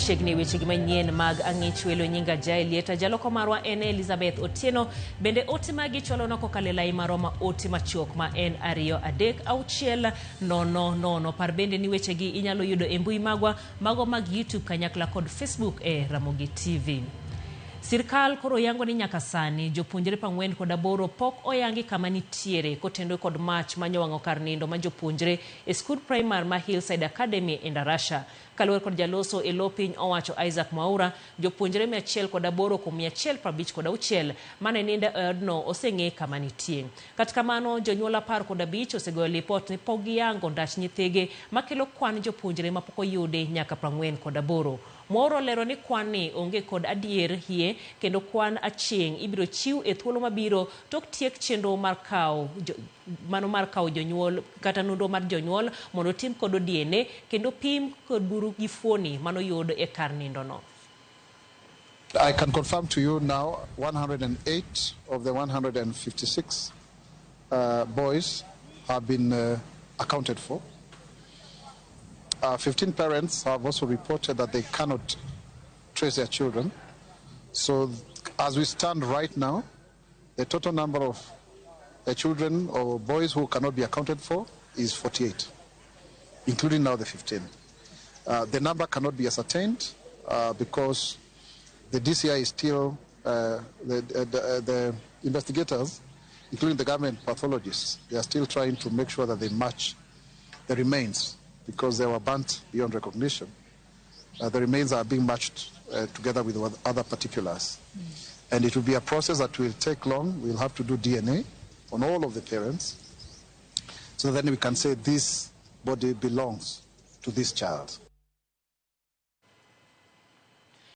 Machiegni wechegi manyien mag ang'ich welo nyinga Jaelieta. Jaloko marwa en Elizabeth Otieno. Bende ote magi chwalona kokalo e lai marwa ma ote machuok ma en 23600. Par bende ni wechegi inyalo yudo e mbui magwa mago mag YouTube kanyakla kod Facebook e Ramogi TV. Sirkal koro yango ni nyaka sani jopuonjre 48 pok oyangi kama nitiere kotenore kod mach manyowang'o kar nindo ma jopuonjre e skund primar ma Hillside Academy e Ndarasha. Kaluwore kod jaloso e lo piny owacho Isaac Mwaura, jopuonjre 108 kuom 156 mane nindo e odno oseng'e kama nitie. Kata kamano, jonyuol 15 osegoyo lipot ni pok giyango ndach nyithigi makelo kwan jopuonjre mapok oyudi nyaka 48. Mwaura olero ni kwan ni onge kod adier hie kendo kwan aching' ibiro chiw e thuolo mabiro tok tiek chenro mar kawo mano mar kawo jonyuol kata nonro mar jonyuol mondo otim kodo DNA kendo pim kod buru gi fuoni manoyud e kar nindo no. I can confirm to you now 108 of the 156 boys have been accounted for. 15 parents have also reported that they cannot trace their children. So as we stand right now, the total number of children or boys who cannot be accounted for is 48, including now the 15. The number cannot be ascertained because the DCI is still, the investigators, including the government pathologists, they are still trying to make sure that they match the remains because they were burnt beyond recognition. The remains are being matched together with other particulars. And it will be a process that will take long. We'll have to do DNA on all of the parents, so then we can say this body belongs to this child.